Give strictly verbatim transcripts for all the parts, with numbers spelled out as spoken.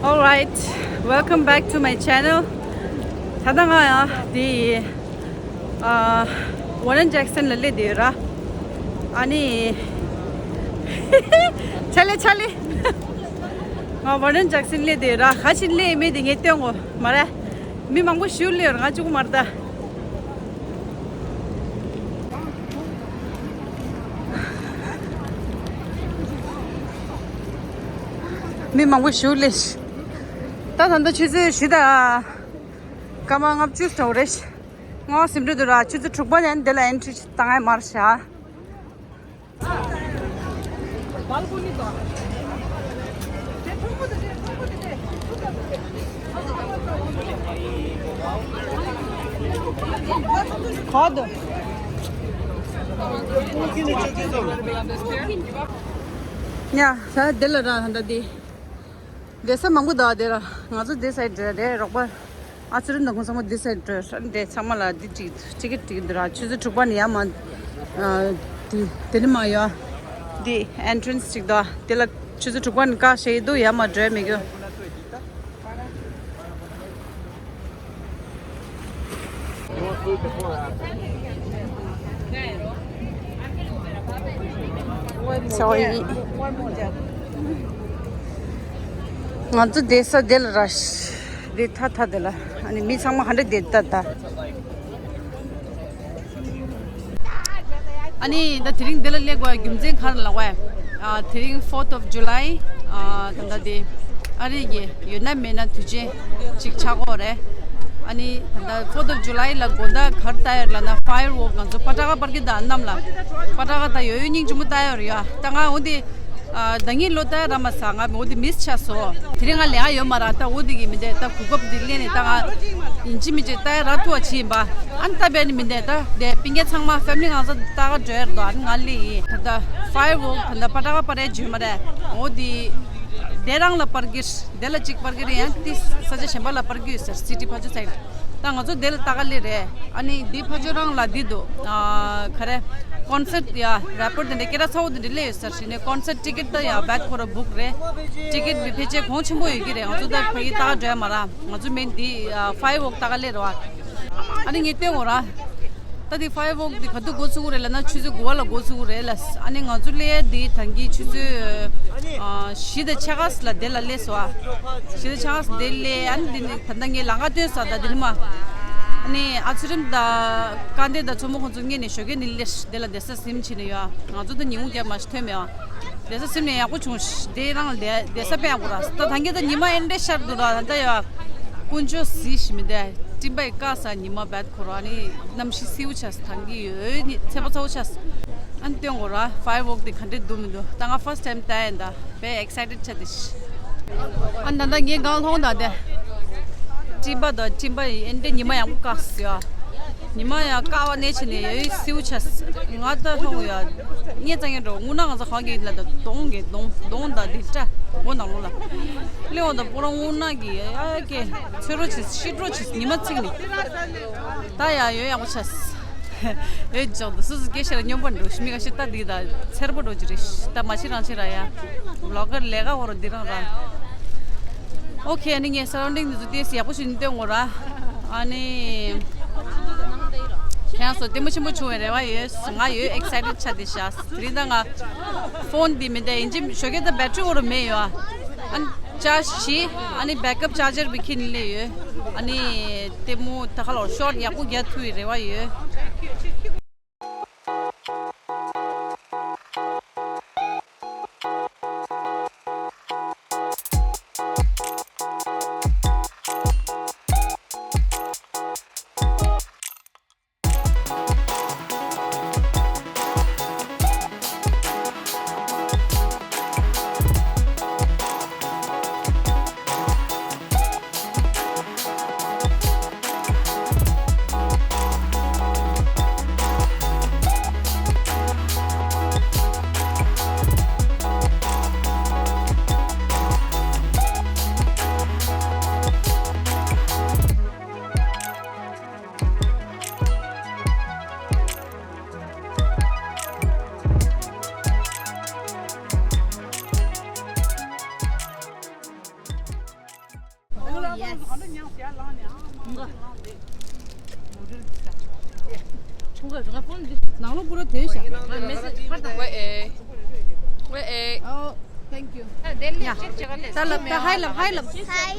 Alright, welcome back to my channel. ད་ལྟ་ང་ཡང་འདི་ཨ་Warren Jackson ལ་སླེབས་བསྡད་ཡོད་ར། ཨ་ནི་ཆ་ལེ་ཆ་ལེ། ང་Warren Jackson སླེབས་བསྡད་ཡོད་ར། ག་ཅིག་སླེབས་མེད་དེ་ངས་སྟོན་གོ་མ་རེད། མི་མང་པོ་ཞིག་སླེབས་ཡོད་ར། ང་གཅིག་པུ་མ་རེད་ད། མི་མང་པོ་ཞིག་སླེབས། ད་ད་ལྟ་ཆུ་ཚོད་བཞི་དང་སྐར་མ་ལྔ་བཅུ་ཙམ་རེད། ང་ཟིན་འགྲོ་འདུག་ར། ཆུ་ཚོད་དྲུག་པ་ནས་འདི་ལ་ཨེན་ཊི་བཏང་ཡ་མར་བཞག། ཡ། ད་འདི་ལ་ར་ད་འདི། བསྡད་ས་མང་པོ་འདུག་དེ་ར། ང་ཚོ་འདི་སའིཌ་རེད། རོགས་པ་ཨ་ཚུ་རིན་དང་ཁོང་ཚང་མ་འདི་སའིཌ་རེད། འདི་ཚང་མ་ལ་འདི་ཅིག་ཊི་ཀེ་ཊི་ཅིག་འདི་ར། ཆུ་ཚོད་དྲུག་པ་ནས་ཡར་མར་ཨ་འདི་དེ་ནས་མར་ཡར་འདི་ཨེན་ཊི་རན་སི་ཅིག་འདུག་དེ་ལ་ཆུ་ཚོད་དྲུག་པ་ནས་བཀག་བཞག་གི་འདུག་ཡར་མར་འགྲོ་ཡ་མེད་རྒྱུ། Sorry. ང་ཚོ་བསྡད་ས་དེ་ལ་ར། དེ་ཐ་ཐ་དེ་ལ། ཨ་ནི་མི་ཚང་མ་ཧ་འདྲ་བསྡད་ད་ད། ཨ་ནི་ད་དེ་རིང་འདི་ལ་སླེབས་དགོས་རྒྱུ་མཚན་ག་རེ་ལབ་པ། ཨ་དེ་རིང་Fourth of July ཨ་ད་ལྟ་དེ་ཨ་རི་གི་ཡོད་ན་མེད་ན་དུས་ཆེན་ཅིག་ཆགས་ཀྱི་ཡོད་རེད། ཨ་ནི་ད་ལྟ་Fourth of July ལ་དགོང་དག་ག་རེ་ལྟ་ཡོད་ལབ་ན། ཕ་ཡར་ཝོག་ང་ཚོ་པ་ཏྲ་ཀ་སྤར་གི་ད་གནམ་ལ་པ་ཏྲ་ཀ་ད་ཡོད་ཡོད་སྙིང་རྗེ་མོ་ལྟ་ཡོད་རེད་ཡ། ད་ང་འོ་དེ་ཨ་ཟླ་ཉིན་ལོ་ལྟ་ཡ་རག་མ་སོང་། ང་འོ་དེ་མིས་ཆགས་སོང་། དེ་རིང་ང་ལས་ཀ་ཡོད་མ་རེད། ད་འོ་དེ་གི་མི་འདུག་ད་གོ་སྐབས་འདི་ལེན་ནས་ད་ང་ཡིན་གཅིག་མིན་གཅིག་ལྟ་ཡ་རག་ཐུབ་པ་བྱེད་ཡིན་པ། ཨ་ནི་ད་བས་ནི་མི་འདུག་ད་དེ་སྤུན་ཀྱག་ཚང་མ་ཕེ་མི་ལི་ང་ཚོ་ལྟ་ག་འགྲོ་ཡ་རེད་དོ། ཨ་ནི་ང་སླེབས་ཡིན། ད་ལྟ་ཕ་ཡར་ཝོག་ད་ལྟ་པ་ཏྲ་ཀ་སྤར་ཡ་བྱེད་མ་རེད། འོ་དེ་དེ་རང་ལ་སྤར་གི་རེད། དེ་ལ་གཅིག་སྤར་གི་རེད། ཡང་དེ་ས་ཆ་གཞན་པ་ལ་སྤར་གི་ཡོད་ཟེར། སི་ཊི་ཕར་ཕྱོགས་སའིཌ། ད་ང་ཚོ་དེ་ལ་ལྟ་ག་སླེབས་རེད། ཨ་ནི་འདི་ཕར་ཕྱོགས་རང་ལ་འདི་འདུག་ཨ་ག་རེ། ཀོན་སར་ཡ་རེ་པར་དེ་འདྲ་སྐད་གྲགས་ཚ་བོ་དེ་འདྲ་སླེབས་ཡོད་ཟེར་ཞིག་ནས། ཀོན་སར་ཊི་ཀེ་ཊི་ད་ཡ་བེད་ཁོ་ར་བུག་རེད། ཊི་ཀེ་ཊི་འདི་ཕལ་ཆེར་གོང་ཆེན་པོ་ཡོད་ཀྱི་རེད། ང་ཚོ་ད་ཕ་གི་ལྟ་ག་འགྲོ་ཡ་མ་རེད། ང་ཚོ་མེན་འདི་ཕ་ཡར་ཝོག་ལྟ་ག་སླེབས་རེད་བ། ཨ་ནི་ངས་སྟོན་གོ་ར། ད་དེ་ཕ་ཡར་ཝོག་དེ་ག་དུས་འགོ་ཚུགས་རེད་ལབ་ན། ཆུ་ཚོད་དགུ་པ་ལ་འགོ་ཚུགས་རེད་ལ། ཨ་ནི་ང་ཚོ་སླེབས་དེ་ད་གིན་ཆུ་ཚོད་ཨ་བཞི་དང་ཕྱེད་ཀ་ལ་དེ་ལ་སླེབས་སོང་ཨ། བཞི་དང་ཕྱེད་ཀ་དེ་སླེབས། ཨ་ནི་དེ་ནི་ད་ལྟ་ངས་ལམ་ཁ་སྟོན་ས་ད་དེ་ནི་མ། ཨ་ནི་ཨ་ཚུ་རིན་དང་སྐལ་ལྡན་དང་མཚོ་མོ་ཁོང་ཚོ་སྔོན་ནས་ཞོགས་ཀས་ནས་སླེབས། དེ་ལ་བསྡད་ས་ཟིན་བྱས་ནས་ཡོད། ང་ཚོ་ད་ཉིན་གུང་རྒྱབ་མ་ཞིག་ཐོན་མེད་ཨ། བསྡད་ས་ཟིན་ནས་ཡག་པོ་བྱུང་། དེ་རང་ལ་བསྡད་ས་དཔེ་ཡག་པོ་ར། ད་ད་གིན་ད་ཉི་མ་ཨེ་འདྲ་ཤར་འདུག་ར། ད་ད་ཡ་དཀོན་མཆོག་གཟིགས་ཤིག་མི་འདུག་སྤྲིན་པ་ཡི་བཀག་ས་ཉི་མ་བད་ཁོ་ར། ཨ་ནི་གནམ་གཤིས་བསིལ་བོ་ཆགས་ས། ད་གིན་ཡོད་ནི་ཚ་བོ་ཚ་བོ་ཆགས། ཨ་ནི་སྟོན་གོ་ར། ཕ་ཡར་ཝོག་དེ་ག་འདྲས་འདུག་མི་འདུག་ད་ང་ཕར་སི་ཊི་ཊའིམ་ལྟ་ཡིན། ད་དཔེ་ཨེག་སའི་ཊེཌ་ཆགས་དེ་ཤི། ཨ་ནི་ད་ད་ངའི་སྒང་ལྷོང་ད་དེ་སྤྲིན་པ་དང་སྤྲིན་པ་ཡི་ཨེ་འདྲས་ཉི་མ་ཡག་པོ་བཀག་སོང་ཡ། ཉི་མ་ཡང་དཀར་བ་གནས་ཕྱི་ནས་ཡོད་བསིལ་བོ་ཆགས། ང་ད་ལྷོང་ཡ། ངས་ཙང་ངས་འགྲོ་དངུལ་ནག་ང་ཚོ་གང་གི་ལ་ད་གདོང་གི་གདོང་གདོང་ད་འདི་སྐྲ་མགོ་ནང་ལོགས་ལ་སླེབས་འོང་། ད་སྤོ་ར་དངུལ་ནག་གི་ཨ་ཀེ་ཚོད་རོ་ཆེ་ཤི་འགྲོ་ཆེ་ཉི་མ་ཚིག་ནི་ད་ཡ་ཡོད་ཡག་པོ་ཆགས། ཨེ་ཅག་ད་སུ་སུ་སྐད་ཆ་ལ་སྙོམས་པར་འགྲོ་ཤི་མི་ག་ཤི་ད་འདི་ད་ཚེར་པོ་འགྲོ་གི་རེད། ད་མ་ཤི་རང་ཤི་ར་ཡ། ལོག་གར་ལས་ཀ་འོ་ར་འདི་རང་ར། ཨོ་ཁེ། ཨ་ནི་ངས་སརའུན་ཌིང་འདི་ཚོ་ཏོག་ཙམ་ཡག་པོ་ཞིག་ནས་སྟོན་དགོས་ར། ཨ་ནི་ཁྱེད་རང་ཚོ་ལྟད་མོ་ཆེན་པོ་བྱུང་བའི་རེ་བ་ཡོད། ང་ཡོད་ཨེག་སའི་ཊེཌ་ཆགས་བསྡད་ཤག་དེ་རིང་ད་ང་ཕོན་འདི་མི་འདུག་ཡིན་གཅིག་ཞོགས་ཀས་ད་བེ་ཊི་རི་འོ་ར་མེད་ཡོད། ཨ་ནི་ཅར་ཇི་བྱས། ཨ་ནི་བེག་ཨབ་ཅར་ཇར་བི་ཁྱེར་ནས་སླེབས་ཡོད། ཨ་ནི་ལྟད་མོ་ད་ག་ལོར་ཤོཊ་ཡག་པོ་རྒྱག་ཐུབ་པའི་རེ་བ་ཡོད། ནང་ལོགས་པུ་ར་དེ་བཞག་ཝེ་ཨེ། ཝེ་ཨེ། Oh, thank you. ཡ། ད་ལབ། ད་ཧའི་ལབ། ཧའི་ལབ། Hi.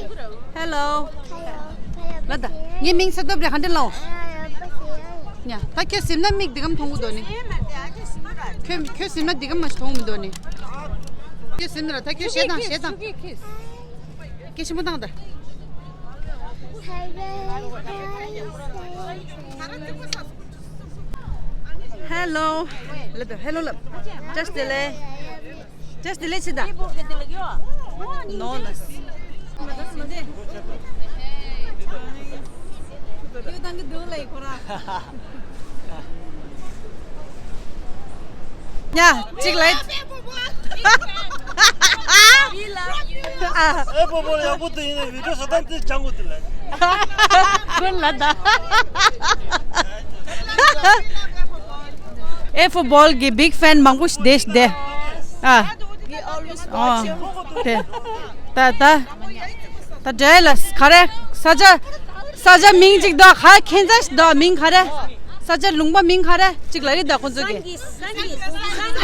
Hello. Hello. ལ་ད། ངའི་མིང་ས་ཐོབ་རེད། ཧ་འདྲེ་ལའོ། ཡ། ད་ཁྱོད་ཟིན་ན་མིག་འདི་གམ་མཐོང་གི་འདུག་ནི། ཁྱོད་ཁྱོད་ཟིན་ན་འདི་གམ་མ་མཐོང་མི་འདུག་ནི། ཁྱོད་ཟིན་ན་ད་ཁྱོད་ཞེ་སྡང་ཞེ་སྡང་། སྐད་ཆེན་པོ་བཏང་ད། Hello. ལབ་དང་། Hello ལབ། བཀྲ་ཤིས་བདེ་ལེགས། བཀྲ་ཤིས་བདེ་ལེགས་ཆེ་ད། ནོ་ལ། ཁྱོད་བཏང་གི་འདུག་ལ་ཡི་ཁོ་ར། ཡ། གཅིག་ལ། ཨེ་པོ་པོ་ཡག་པོ་དེ་ཡིན་ན་བི་ཌི་ཡོ་བཟོ་སྟངས་དེ་སྦྱང་དགོས་དེ་ལ། ཀུན་ལ་ད། ཨེ་ཕུ་བོལ་གི་བིག་ཕེན་མང་པོ་ཞིག་བསྡད་ཤག་བསྡད། ཨ། ཨོ། དེ། ད་ད། ད་འདྲ་ལ་ག་རེ། ས་ཆ། ས་ཆ་མིང་ཅིག་འདུག་ག་ཁྱེད་ཚ་ཞིག་འདུག་མིང་ག་རེ། ས་ཆ་ལུང་པ་མིང་ག་རེ་ཅིག་ལ་རི་ད་ཁོང་ཚོ་གི།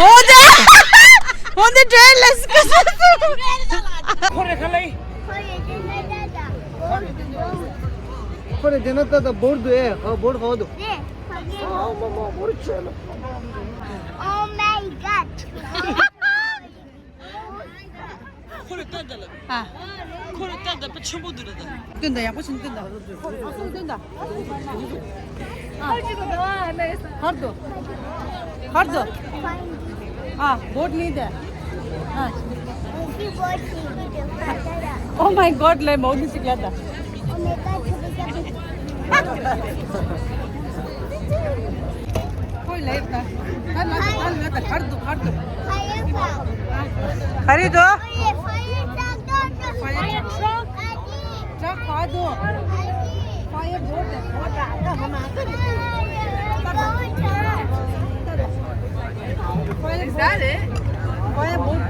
འོ་དེ། འོ་དེ་འདྲ་ལ་སི་ཀ་སི། ཁོ་རེ་ཁ་ལེ། ཁོ་རེ་དེ་ན་ད་ད་བོར་དུ་ཨེ། ཧ་བོར་ཧ་དུ། Oh my God. ཁོ་རེ་ལྟ་ད་ལ། ཨ། ཁོ་རེ་ལྟ་ད་པ་ཆེན་པོ་འདུག་ལ་ད། སྟོན་ད། ཡག་པོ་ཞིག་སྟོན་ད། ཨ་སུ་སྟོན་ད། ཨ། ཧར་དུ། ཧར་དུ། ཨ། བོཊ་ལི་དེ། ཨ། Oh my God ལེ་མོ་གི་ཅིག་ཡ་ད། ཁོས་ལེ་ད། ད་ལ་ད་ལ་ད་ཧར་དུ་ཧར་དུ། ག་རེ་འདུག Fire truck. Truck ཧར་དུ། Fire boat. Fire boat.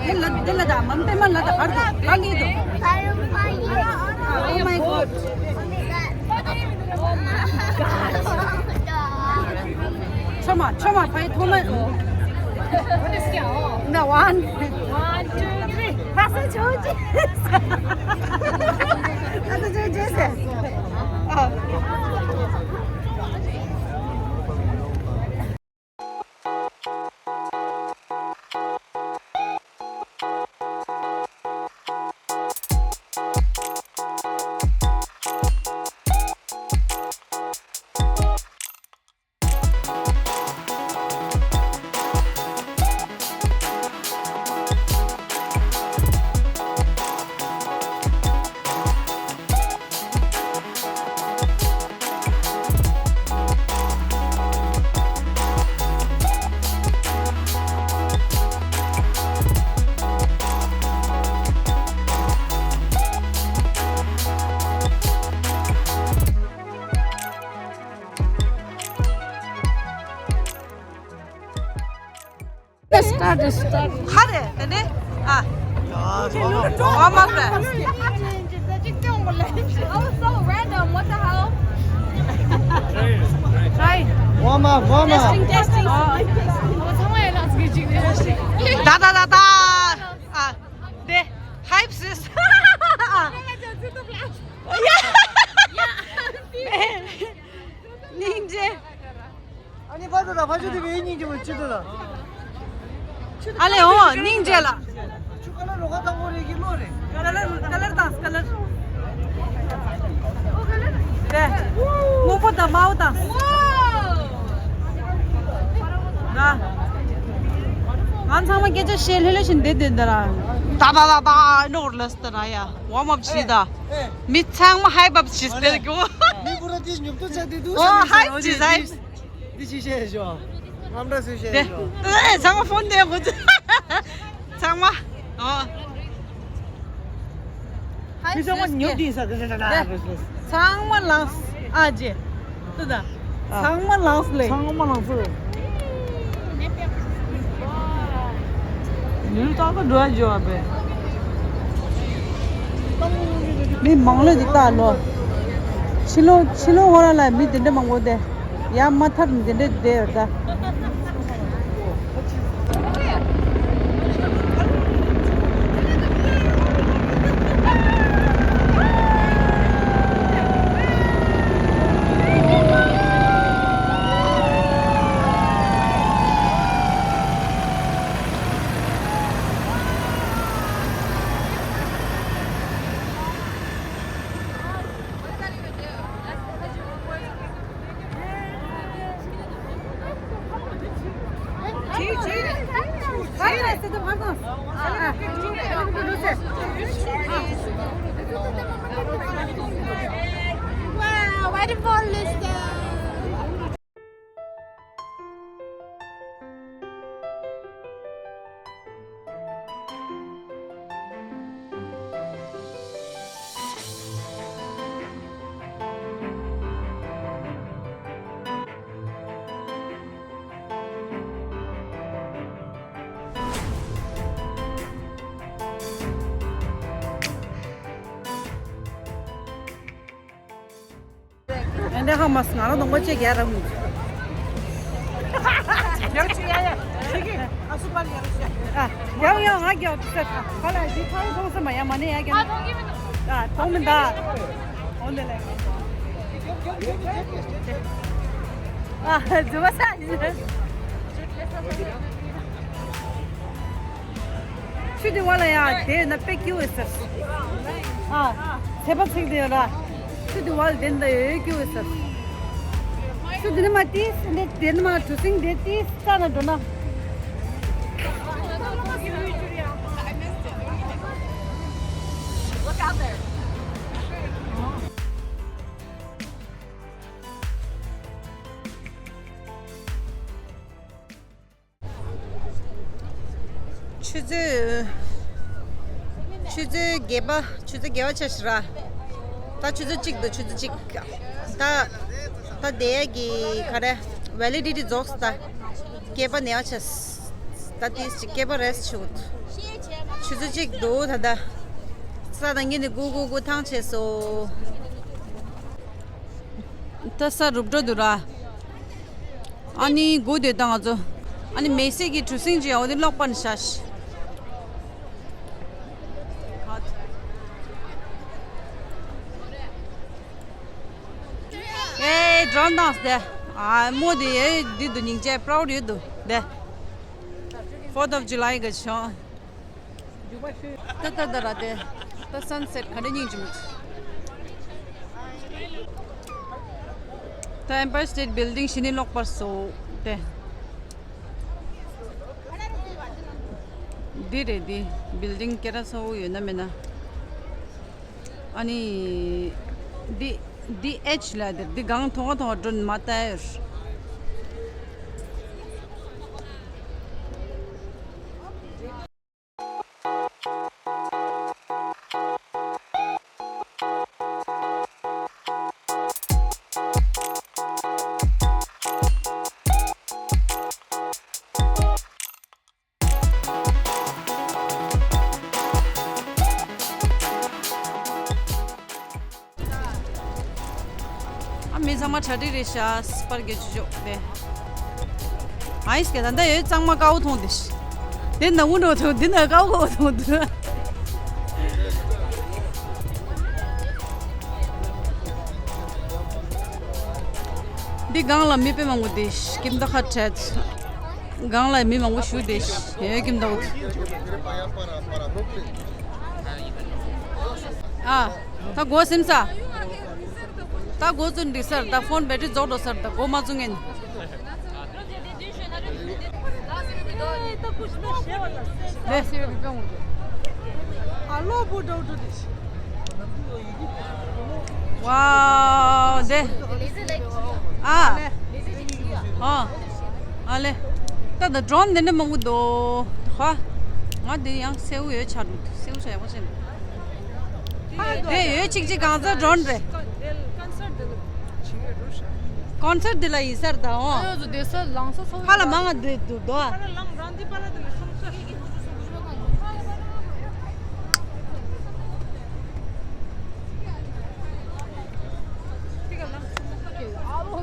དེ་ལ་དེ་ལ་ད་མམ་དེ་མ་ལ་ད་ཧར་དུ་ཧར་ལི་དུ། Oh my God. ཆོ་མ་ཆོ་མ་ཕའི་ཐོ་མ། ན་one. One, two, three. ཧ་ས་ཆོ་ཅི། ཧ་ས་ཆོ་ཅི་སེ། ཨ། Let's start, let's start. ཧ་རེ། དེ་ནས། ཨ། ཝརམ་ཨབ་རེད། Oh, so random. What the hell? Try. Warm up, warm up. Testing, testing. ད་ད་ད་ད། ཨ། དེ། Hype sis. ཨ། ཡ། སྙིང་རྗེ། ཨ་ནི་ཕ་ཚོ་ལ་ཕ་ཆུ་དེ་བའི་སྙིང་རྗེ་མོ་ཅི་ཐུ་ལ། ཨ་ལེ་འོ་སྙིང་རྗེ་ལ། ཆུ་ཀ་ལར་རོ་ཁ་དང་པོ་རེ་གི་ལོ་རེ། ཀ་ལར་ཀ་ལར་དང་ཀ་ལར། དེ། སྔོན་པོ་དང་དམར་པོ་དང་། ང་ཚང་མ་སྐད་ཆ་བཤད་ལྷོད་ལྷོད་བཞིན་བསྡད་བསྡད་འདི་ར། ད་ད་ད་ད་ནོར་ལ་སྟ་ར་ཡ། ཝརམ་ཨབ་བྱེད་ད། མི་ཚང་མ་ཧའི་པ་བྱེད་སྟེར་གྱོ། མི་པུ་ར་དེ་ཉོབ་ཏུ་ཚ་དེ་དུ། ཨོ་ཧའི་བྱེད་ཟ། འདི་ཅི་བཤད་ཤོག་ངམ་འདྲ་སུ་བཤད་དེ། ཤོག་ཨེ་ཚང་མ་ཕོན་དེ་གོ། ཚང་མ། ཨོ། མི་ཚང་མ་ཉོབ་དེ་ས་དེ་ས་ད་ད་གོ། ཚང་མ་ལངས། ཨ་ཅེ། དེ་ད། ཚང་མ་ལངས་ལེ། ཚང་མ་ལངས་སོ། ནུས་ཏག་ཏག་འགྲོ་ཡ་འཇོ་བ་བས། མི་མང་ལོས་འདི་ལྟ་ལོ། ཕྱི་ལོ་ཕྱི་ལོ་ཧོ་ར་ལ་མི་དེ་འདྲ་མང་པོ་དེ། ཡ་མ་ཐར་དེ་འདྲ་བསྡད་ཡོད་ད། Wow, what a fun list. ཨ་འདྲ་ཧ་མ་སོང་ང་རང་གདོང་པ་ཅིག་རྒྱག་རང་མི་འདུག་ཡག་ཅིག་ཡ་ཡ་ཅིག་གི་ཨ་སུ་པར་ཡག་ཅིག་ཨ་ཡག་ཡག་ང་རྒྱག་ཚར་ག་ལ་འདི་ཁ་ཡི་མཐོང་ས་མ་ཡ་མ་ནི་ཡ་རྒྱག་ཨ་མཐོང་མི་འདའ་འོ་འདི་ལས་ཨ་འཛུལ་བ་ས་ཡིན། ཆུ་དེ་བ་ལ་ཡང་དེ་ན་དཔེ་སྐྱིད་པོ་ཟེར། ཨ། ཚད་པ་ཚིག་དེ་ཡོད་ར། ཆུ་དེ་བ་ལ་དེ་འདྲ་ཡོད་སྐྱིད་པོ་ཟེར། ཆུ་དེ་ནི་མ་ཏིས་འདི་དེ་ནི་མ་གྲུ་གཟིངས་དེ་ཏིས་རྩ་ན་འགྲོ་ན། ཆུ་ཚོད། ཆུ་ཚོད་བརྒྱད་པ། ཆུ་ཚོད་བརྒྱད་པ་ཆགས་ཤག་ར། ད་ཆུ་ཚོད་གཅིག་འདུག་ཆུ་ཚོད་གཅིག་ད། ད་དེ་གི་ག་རེ། ཝེ་ལི་ཌི་ཊི་རྫོགས་སོང་ད། བརྒྱད་པ་ནས་ཆགས། ད་ཏིས་ཅིག་བརྒྱད་པ་རེས་བྱུང་། ཆུ་ཚོད་གཅིག་འདུག་ད་ད། ས་དང་གི་ནི་གུ་གུ་གུ་ཐང་ཆད་སོང་། ད་ས་རུབ་འགྲོ་འདུག་ར། ཨ་ནི་སྒུག་སྡོད་དང་ང་ཚོ། ཨ་ནི་མེ་སི་ཀི་གྲུ་གཟིངས་ཅིག་འོ་དེ་ལོག་པ་ནས་བཞག་ཤག་ཨེ་ཌོ་རོན་ཌན་སི་དེ། ཨ་མོ་དེ་ཨེ་འདི་འདུག་སྙིང་རྗེ་པ་རའུ་ཌི་ཡོད་འདུག་དེ། Fourth of July གི་ཆོ། ད་ད་ད་ར་དེ། ད་སན་སེཊ་ག་འདྲ་སྙིང་རྗེ་མོ། ད་Empire State Building ཞིག་ནས་ལོག་པར་སོང་སྟེ། འདི་རེད་འདི། བིལ་ཌིང་སྐད་གྲགས་ཚ་བོ་ཡོད་ན་མེད་ན། ཨ་ནི། འདི། འདི་ཨེཆ་ལ་དེ་འདི་སྒང་ཐོག་ཐོག་སྒྲོན་མ་བཏགས་ཡོད། ཨ་མི་ཚང་མ་གྲ་སྒྲིག་རེད་ཤག་སྤར་རྒྱག་ཆོག་ཆོག་དེ། ཨ་ཡིས་ཀྱི་ད་ལྟ་ཡོད་གཙང་མ་དཀར་པོ་མཐོང་དེ། དེ་ནག་པོ་འགྲོ་ཐུབ་འདི་ནས་དཀར་པོ་མཐོང་དུ། འདི་སྒང་ལ་མི་དཔེ་མང་པོ་དེ་ཁྱིམ་བདག་ཁ་བྲལ། སྒང་ལ་མི་མང་པོ་བཞུགས་དེ་ཡོད་ཁྱིམ་བདག་པོ། ཨ། ད་སྒོ་ཟིན་ས། ད་སྒོ་ཚུན་འགྲིག་སར་ད་ཕོན་བེ་ཊི་རི་རྫོགས་འགྲོ་སར་ད་སྒོ་མ་བཙུགས་ངན། ཝའོ་དེ། ཨ། ཨ། ཨ་ལེ། ད་ད་ཌོ་རོན་འདི་འདྲ་མང་པོ་འདུག་ཧ། ང་འདི་ཡང་སེའུ་ཡོད་ཆ་འདུག་སེའུ་ཆ་ཡག་པོ་ཆེ་འདུག་དེ་ཡོད་གཅིག་གཅིག་གང་ཚ་ཌོ་རོན་རེད། ཀོན་སར་འདི་ལ་ཡིན་སར་ད་འོ། ཧ་ལ་མང་ང་འདི་འདུག་དོ།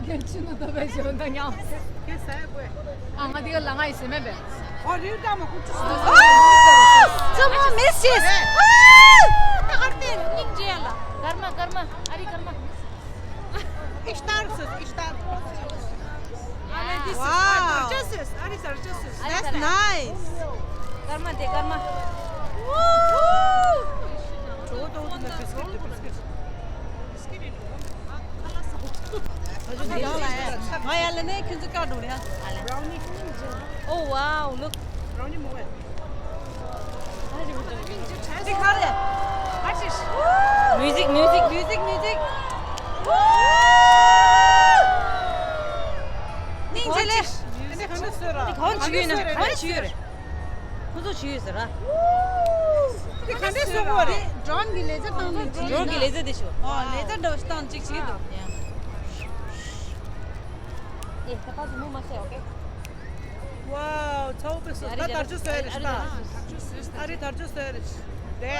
ཁྱེད་ཆུ་ནུ་ཏོ་བས་ཞོན་ད་ཉམས། ཁྱེད་ས་ཡ་གོས། ཨ་ང་དེ་ག་ལ་ང་ཡི་ཟེ་མེད་པས། ཨོ་རིའུ་ཏ་མ་ཁུ་ཆུ་སོ། ཙམ་མ་མེ་སི་ཡེས། ཨ་ཏ་ཧར་ཏེ་སྙིང་རྗེ་ཡ་ལ། གར་མ་གར་མ་ཨ་རི་གར་མ། ཨིཤ་ཏར་སོས་ཨིཤ་ཏར། Wow. That's nice. གར་མ་དེ་གར་མ། ང་ཡར་ལ་ནས་ཁྱོད་ཚོ་བཀའ་འགྲོ་རེད། Oh wow, look. Music, music, music, music. སྙིང་རྗེ་ལེ། ག་བར་བྱེད་ཡོད་ན་ག་བར་བྱེད་ཡོད་རེད། ཁོ་ཚོ་བྱེད་ཡོད་ཟེར་ར། དེ་ག་འདྲས་བཟོ་དགོས་རེད། ཌོ་རོན་གྱི་ལེ་ཛར་བཏང་ནས་བྱེད་ཡོད་ན། ཌོ་རོན་གྱི་ལེ་ཛར་དེ་ཤོ། ཨོ་ལེ་ཛར་འདྲ་བོ་ཞིག་བཏང་ཅིག་བྱེད་འདུག་ཨེ་ད་ཕར་ཚུར་མུ་མ་བྱེད། ཨོ་ཁེ། Wow, ཚ་བོ་པེ་སོ། ད་དར་ཆུ་སོས་རེད་ཤག་ཨ་རི་དར་ཆུ་སོས་རེད་ཤག་དེ།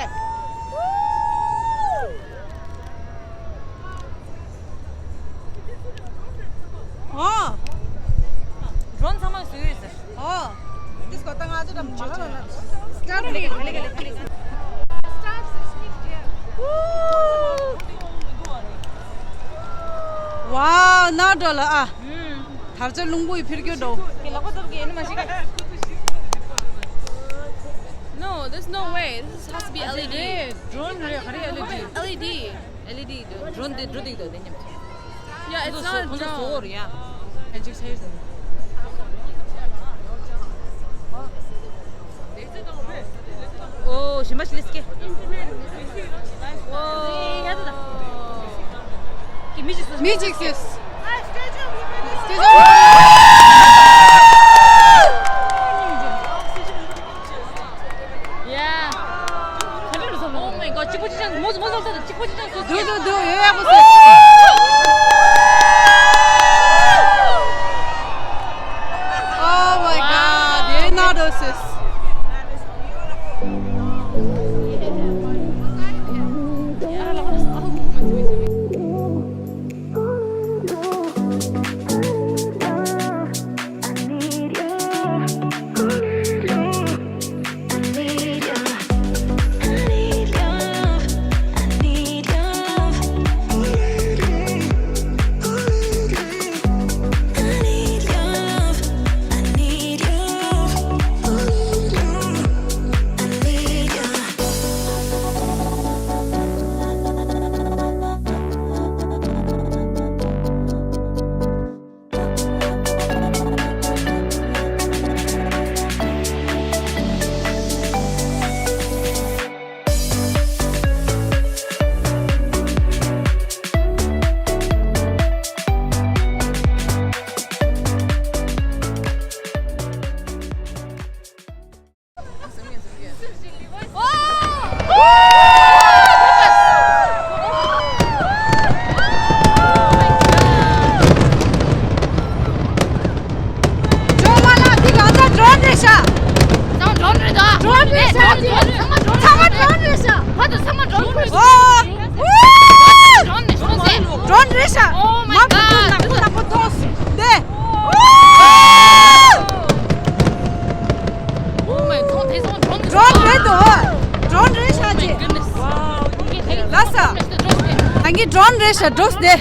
ཨོ། ཌོ་རོན་ཚང་མ་བཟོས་ཡོད་ཟེར། ཨོ། དིས་ཀོ་ད་ང་ཚོ་ད་མ་ལ་ལ་ལ། སི་ཊར་ལ་ལ་ལ་ལ་ལ། Wow, ནག་འགྲོ་ལ་ཨ། དར་ཆ་རླུང་བུ་ཡི་འཕུར་སྐྱོད་འགྲོ། ཁྱེད་ལག་པ་སྟོབས་ཀྱིས་ཨེ་ནི་མ་ཤེས་ག No, there's no way. This has to be L E D. ཌོ་རོན་རེད། ག་རེ་L E D? L E D. L E D. ཌོ་རོན་དེ་འགྲོ་འདུག་དོ་དེ་མཉམ་དུ། Yeah, it's not a drone. ཁོང་ཚོ་ཟོ་རེད་ཡ། ཨེ་ཇིག་ཆེ་ཟེར། ཨོ་ཞིམ་པ་ཞིག་ལས་སྐྱེ། ཨོ་ཡ་ད་ད། ཀི་མི་ཅིག་སོ། མི་ཅིག་སོ། ཡ། Oh my god, གཅིག་པོ་གཅིག་རྐྱང་། མོ་མོ་ལོག་ད། གཅིག་པོ་གཅིག་རྐྱང་། སོ་སོ། འདུག་འདུག་འདུག་ཡོད་ཡག་པོ་ཟེར། Oh my god, you know this is. ཇོ་མ་ལགས། འདི་གང་ཚང་ཌོ་རོན་རེད་ཤག་ཚང་མ་ཌོ་རོན་རེད་ད། ཌོ་རོན་རེད་ཤག་འདི་ཚང་མ་ཌོ་རོན་རེད། ཚང་མ་ཌོ་རོན་རེད་ཤག་ཕ་དང་ཚང་མ་ཌོ་རོན་རེད། ཨོ། ཌོ་རོན་རེད་ཤག་ཌོ་རོན་རེད་ཤག Oh my god. མ་ཕ་དང་ནག་པོ་ནག་པོ་ཐོག་སུ་འདི། Oh my god, ཌོ་རོན་རེད་དོ། ཌོ་རོན་རེད་ཤག་ཅེ། ལ་ས། ད་གིན་ཌོ་རོན་རེད་ཤག་འགྲོ་སྟེ།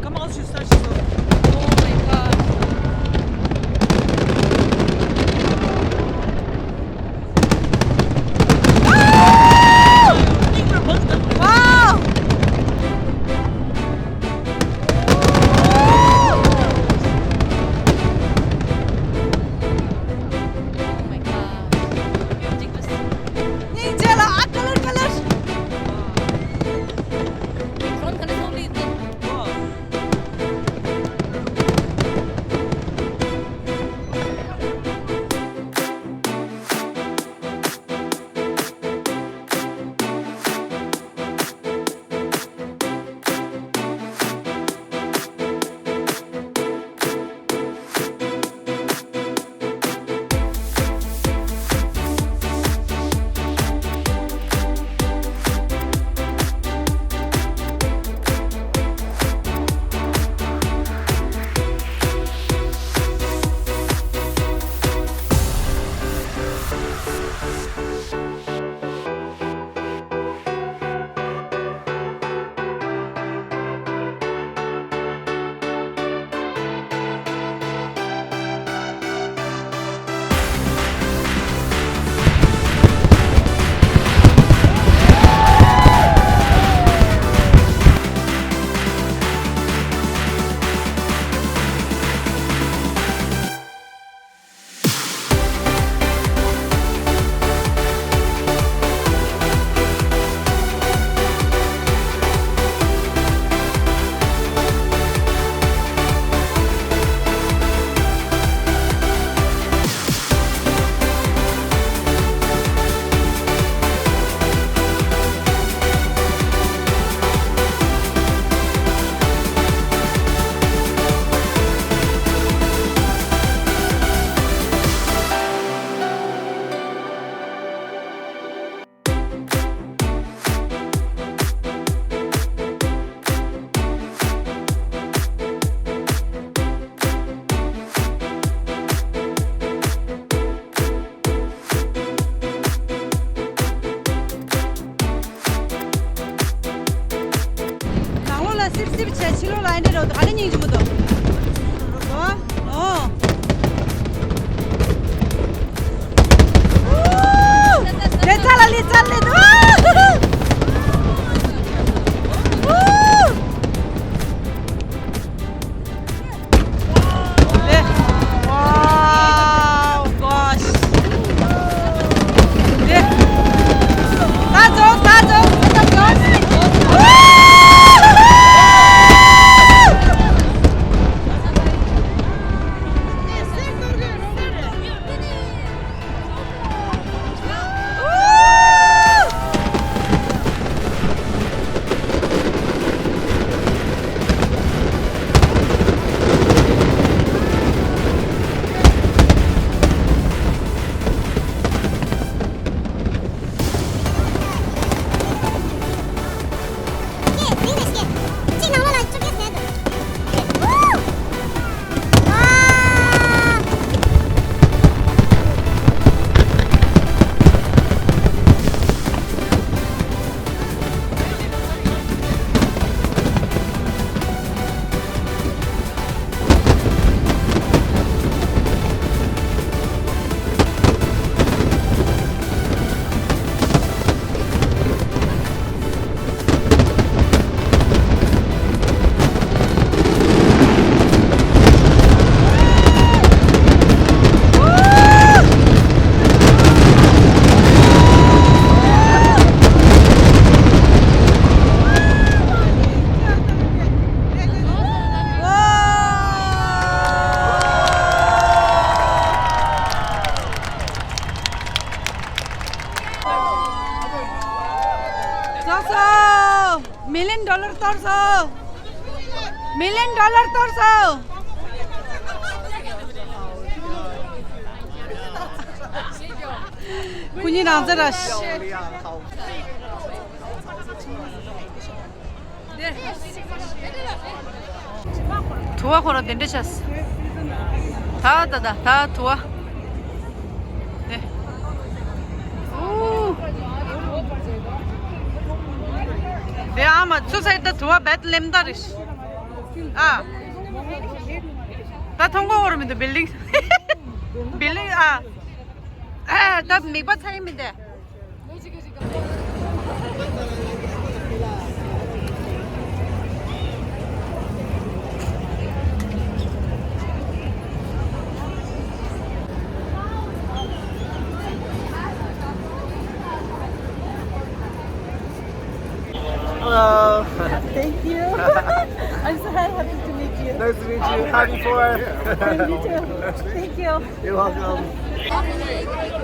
Come on, she's such a Oh my God. Wow! Oh my God. སྙིང་རྗེ་ལ་ཨ་ཀ་ལར་ཀ་ལར། ནང་ལོགས་ལ་སིབ་སིབ་བྱས། ཕྱི་ལོགས་ལ་ཨེ་འདྲ་རོ། ད་ནི་སྙིང་རྗེ་མོ་འདུག་ཨོ། ཨོ། ལེ་ཚ་ལ་ལེ་ཚ་ལེ་འདུག་ཨོ། Wow, gosh. That's all, that's all, that's all. རྫོགས་སོ། མི་ལི་ཡོན་ཌོ་ལར་གཏོར་སོང་། མི་ལི་ཡོན་ཌོ་ལར་གཏོར་སོང་། ཁོ་གཉིས་ནང་ཚེ་ར། དུ་བ་ཁོ་ར་དེ་འདྲ་བྱས། ད་ད་ད་ད་དུ་བ། དེ། ཚུ་ཚེ་ད་དུ་བ་བེད་ལེམ་ད་རེ། ཨ། ད་ཐོང་གོ་བོར་མི་འདུག་བིལ་ཌིང་། བིལ་ཌིང་ཨ། ད་མིག་པ་ཚ་ཡི་མི་འདུག Hello. Thank you. I'm so happy to meet you. Nice to meet you. Happy for. Me too. Thank you. You're welcome.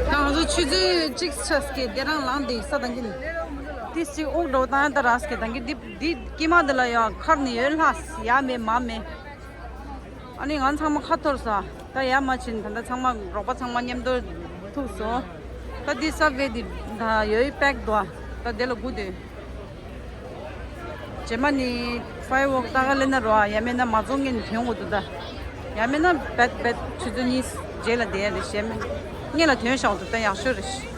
ད་ང་ཚོ་ཆུ་ཚོད་གཅིག་ཆགས་ཀྱི་དེ་རང་ལངས་ཏེ་ས་དང་གིན། ཏིས་ཅིག་དབུགས་འགྲོ་བཏང་ཡ་ད་རག་ཀྱི་དང་གིན་འདི་འདི་ཀྱི་མ་འདི་ལ་ཡང་ཁར་ནི་ཡོད་ལྷ་ཡ་མེད་མ་མེད། ཨ་ནི་ང་ཚང་མ་ཁ་འཐོར་ས། ད་ཡ་མ་ཕྱིན་ད་ད་ཚང་མ་རོགས་པ་ཚང་མ་མཉམ་དུ་ཐུག་སོང་། ད་འདི་ས་བེ་འདི་ད་ཡོད་པེག་འདུག་ད་དེ་ལ་སྒུག་སྡོད། རྗེས་མ་ནི་ཕའི་ཝོག་ལྟ་ག་ལེན་ན་རོ་ཨ། ཡ་མེད་ན་མ་རྫོང་ངན་ཐོན་དགོས་འདུག་ད། ཡ་མེད་ན་བེད་བེད་ཆུ་ཚོད་གཉིས་རྗེས་ལ་བསྡད་ཡ་རེད། རྗེས་མ་སྔན་ལ་ཐོན་བཞག་འདུག་ད་ཡག་ཤོས་རེད།